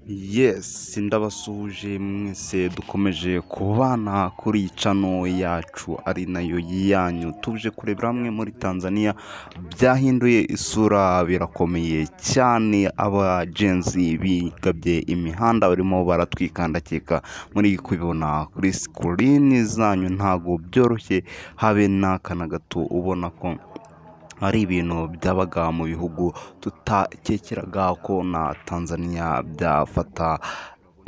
Yes, ndabasuhuje mwese dukomeje kubana kuri channel yacu ari nayo yanyu. Tuje kurebera hamwe muri Tanzania byahinduye isura, birakomeye cyane. Abagenzi bigabye imihanda barimo baratwikandakeka, muri kubibona kuri screen zanyu, ntago byoroshye habe n'aka na gato. Ubona ko ari ibintu byabaga mu bihugu tutakekeraga ko na Tanzania byafata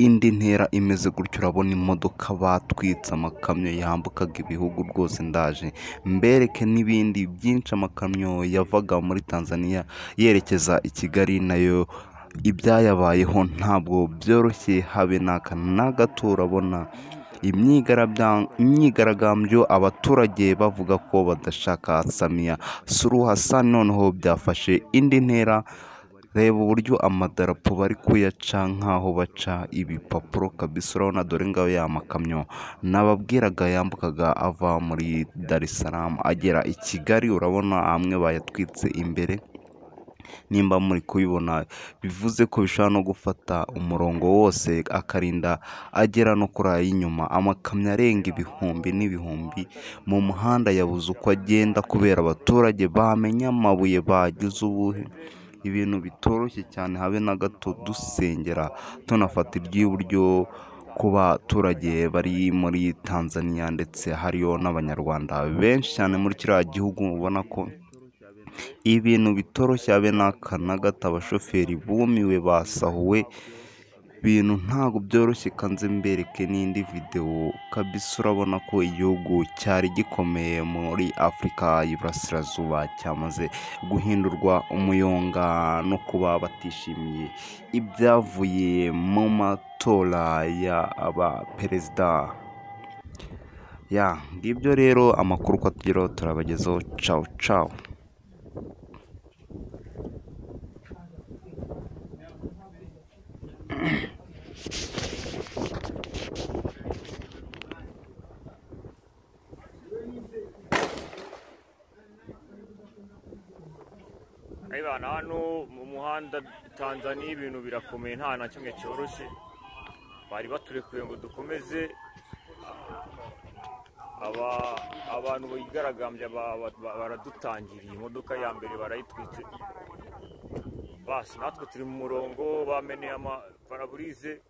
indi ntera imeze gutyo. Urabona imodoka batwitse, amakamyo yambukaga ibihugu rwose. Ndaje mbereke n'ibindi byinshi, amakamyo yavaga muri Tanzania yerekeza i Kigali nayo ibyayabayeho ntabwo byoroshye habe n'aka na gato. Urabona imyigaragambyo, abaturage bavuga ko badashaka Samia Suluhu Hassan, noneho byafashe indi ntera. Reba uburyo amadarapo bari kuyaca nk'aho baca ibipapuro kabisa. Urabona dore ngayo ya makamyo nababwiraga yambukaga ava muri Dar es Salaam agera i Kigali, urabona amwe bayatwitse imbere nimba muri kubibona, bivuze ko bishobora no gufata umurongo wose akarinda agera no kuri ay'inyuma. Amakamyo arenga ibihumbi n'ibihumbi mu muhanda yabuze uko agenda kubera abaturage bamenye amabuye bagize ubuhe. Ibintu bitoroshye cyane habe na gato. Dusengera tunafata iry'iburyo ku baturage bari muri Tanzania, ndetse hariyo n'Abanyarwanda benshi cyane muri kiriya gihugu. Ubona ko ibintu bitoroshye habe n'aka na gato. Abashoferi bumiwe, basahuwe, ibintu ntabwo byoroshye. Kanze mbereke n'indi videwo kabisa. Urabona ko igihugu cyari gikomeye muri Afurika y'Iburasirazuba cyamaze guhindurwa umuyonga no kuba batishimiye ibyavuye mu matora y'abaperezida. Ya ngibyo rero amakuru uko atugeraho turabagezaho. Cawu cawu. Ayibana hano mu muhanda Tanzania ibintu birakomeye, nta na kimwe cyoroshye. Bari baturekuye ngo dukomeze, abantu bigaragambya baradutangiriye, imodoka ya mbere barayitwitse. Basi natwe turi mu murongo, bameneye amaparaburize.